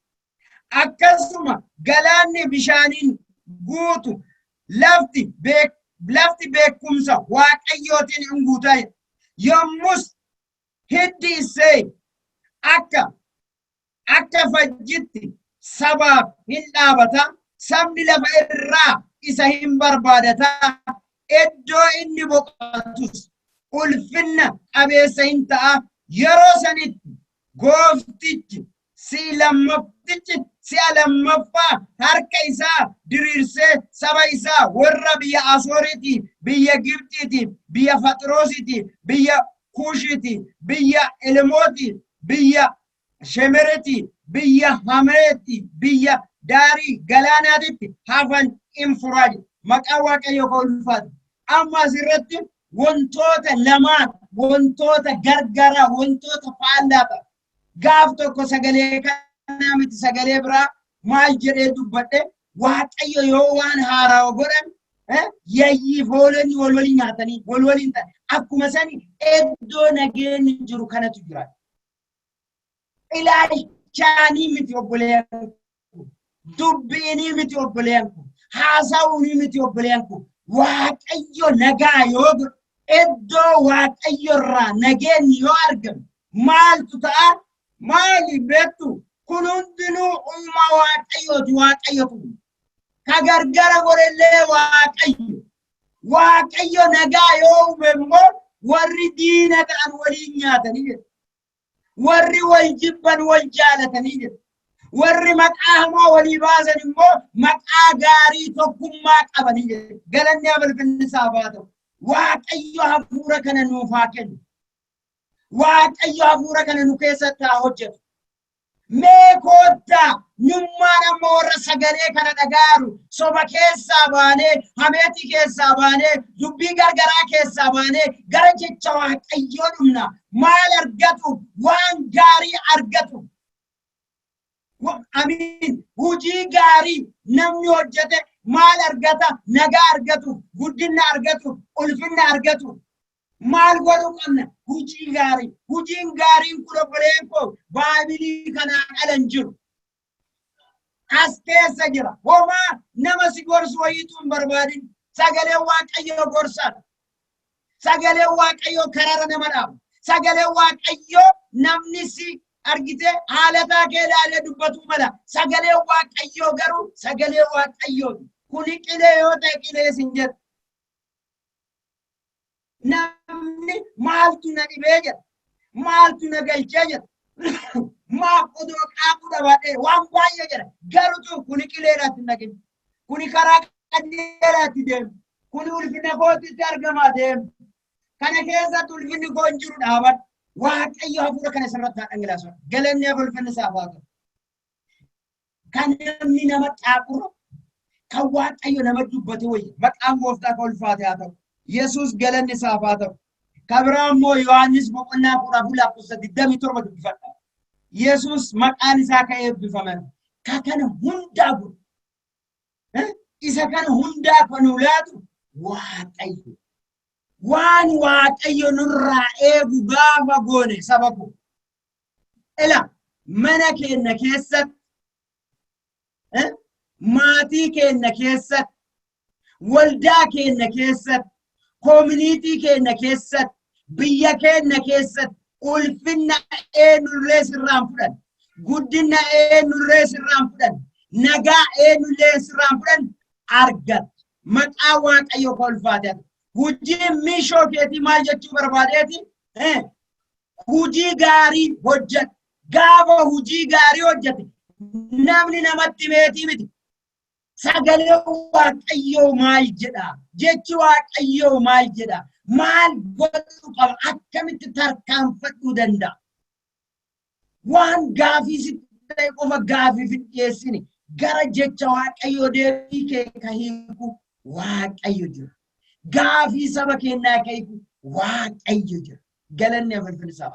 Akkasuma galaanni bishaaniin guutu lafti beekumsa Waaqayyootiin hin guutaa. Yommus hiddi Isseey akka fajjitti sabaaf hin dhaabata. Sabni lafa irraa isa hin barbaadata. Iddoo inni boqotus ulfinna qabeessa hin ta'a. Yeroo sanitti gooftichi si'a lammaffaa harka isaa diriirsee saba isaa warra biyya Asooriitii, biyya Gibxiitii, biyya Faxiroosiitii, biyya Kuushiitii, biyya Elmootii, biyya Shemeritii, biyya Hameetii, biyya daarii galaanaatitti hafan in furaa jedha. Maqaan Waaqayyoo kan ulfaatu. Amma asirratti wantoota lamaan, wantoota gargaraa, wantoota faallaa ta'an. Gaaf tokko sagalee kanaa miti sagalee biraa maal jedhee dubbadhe? Waaqayyo yoo waan haaraa godhan yayyiif hoolonni wal waliin nyaatanii wal waliin ta'an. Akkuma sani iddoo nageenyi jiru kanatu jira. Ilaalchaanii miti obboleeyyan kun, dubbiinii miti obboleeyyan kun, haasa'uunii miti obboleeyyan kun. Waaqayyo nagaa yoo godhu, iddoo Waaqayyo irraa nageenyi yoo argame maaltu ta'a? Maali beektu kun hundinuu uumaa Waaqayyooti Waaqayyotu. Ka gargara godhellee Waaqayyo. Waaqayyo nagaa yoo uume immoo warri diina ta'an waliin nyaatanii jedhu. Warri wal jibban wal jaalatanii jedhu. Warri maqaa hamaa walii baasan immoo maqaa gaarii tokkummaa qabanii jedhu. Galanni abalfinni isaaf haa ta'u. Waaqayyo hafuura kana nuuf haa kennu. Waaqayyo hafuura kana nu keessatti haa hojjetu. Mee koottaa nummaan amma warra sagalee kana dhagaaru soba keessaa baanee, hameetii keessaa baanee, dubbii gargaraa keessaa baanee gara jecha Waaqayyoo dhumna. Maal argatu? Waan gaarii argatu. Amiin. Hojii gaarii namni hojjete maal argata? Nagaa argatu, guddina argatu, ulfinna argatu. Maal godhuu qabna? Hojii gaarii. Hojiin gaariin kun obboleen koo baabilii kanaan ala hin jiru. As keessa jira. Homaa nama si gorsu wayiitu hin barbaadin. Sagaleen Waaqayyoo gorsaadha. Sagaleen Waaqayyoo karara nama dhaaba. Sagaleen Waaqayyoo namni si argite haalataa kee ilaalee dubbatuu mala. Sagaleen Waaqayyoo garuu sagalee Waaqayyooti. Kuni qilee yoo ta'e qilee sin jedhu. Namni maaltu na dhibee jedha. Maaltu na galchee jedha. Maaf odoo qaaquu dhabaadhee waan baay'ee jedha. Garutu kuni qileedhaatti hin dhaqin. Kuni karaa qajeelaatti deemu. Kuni ulfina kootitti argamaa deemu. Kana keessatti ulfinni koo hin jiru dhaabadhu. Waaqayyo hafuura kana sirratti haa dhangalaasu. Galanni hafa ulfinni isaaf haa ta'u. Kan namni nama xaaqurra kan Waaqayyo nama dubbate wayya. Maqaan gooftaa kan ulfaate haa ta'u. Yesuus galanni isaaf haa ta'u. Kan biraa immoo Yohaannis boqonnaa 14 lakkoofsa 27 dubbifadha. Yesuus maqaan isaa kan eebbifame ka kana hundaa godhu. Isa kana hundaa kan nu laatu Waaqayyo. Waan Waaqayyo nurraa eegu gaafa goone saba koo. Ila mana keenya keessatti, maatii keenya keessatti, waldaa keenya keessatti, koominiitii keenya keessatti, biyya keenya keessatti ulfinna eenyullee sirraan fudhan, guddina eenyullee sirraan fudhan, nagaa eenyullee sirraan fudhan argatta. Maqaa Waaqayyo kan ulfaate. Hojiin mishoo keetii maal jechuu barbaadeeti? Hojii gaarii hojjedhu. Gaafa hojii gaarii hojjete namni namatti meetii miti. Sagalee Waaqayyoo maal jedha? Jechi Waaqayyoo maal jedha? Maal godhuu qaba? Akkamitti tarkaanfachuu danda'a? Waan gaafii sitti ta'e qofa gaafiif hin dhiyeessini. Gara jecha Waaqayyoo deebii kee ka hiiku Waaqayyo jira. Gaafii saba keenyaa ka hiiku Waaqayyo jira. Galanni afalfin isaa.